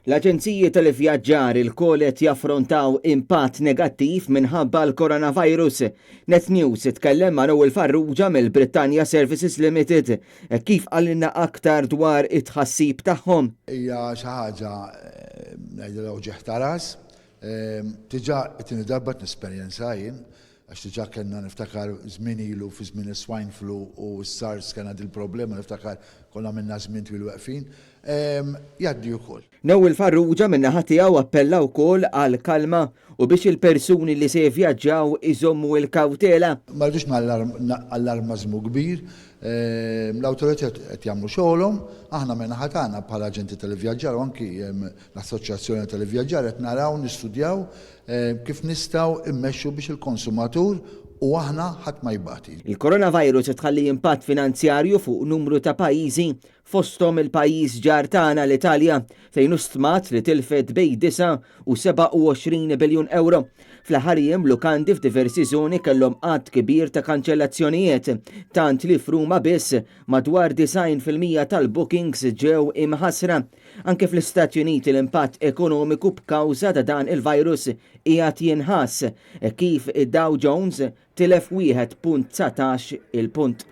L-aġenziji tal-ivvjaġġar ilkoll qed jaffrontaw impatt negattiv minħabba l-coronavirus. Net News tkellem ma' Noel Farrugia mill-Britannia Services Limited kif qalilna aktar dwar it-tħassib tagħhom. Hija xi ħaġa ngħidilha uġigħ ta' ras. Diġà it-tieni darba qed nesperjenza jien Għax diġà kellna niftakar żmien ilu fi żmien is-swine flu u s-SARS kellna dil-problema niftakar konna għamilna żmien twil weqfin. Jgħaddi ukoll. Noel Farrugia min-naħa tiegħu appella wkoll għall-kalma u biex il-persuni li se jivvjaġġaw iżommu l-kawtela. Ma rridux allarmażmu kbir. L-awtoritajiet qed jagħmlu xogħolhom, aħna min-naħa tagħna bħala aġenti tal-ivvjaġġar u anki l-Assoċjazzjoni tal-Ivvjaġġar qed naraw nistudjaw Kif nistgħu mmexxu biex il-konsumatur u aħna ħadd ma jbati. Il-coronavirus qed tħalli impatt finanzjarju fuq numru ta' pajjiżi, fosthom il-pajjiż ġar tagħna l-Italja, fejn hu stmat li tilfet bejn 9 u 27 biljun ewro. Fl-aħħar jiem lukandi f'diversi żoni kellhom għadd kbir ta' kanċellazzjonijiet, tant li f'Ruma biss madwar 90% tal-bookings ġew imħassra. Anke fl-Istati Uniti l-impatt ekonomiku b'kawża ta' dan il-virus qiegħed jinħass hekk kif id-Dow Jones tilef 1.19 il-punt.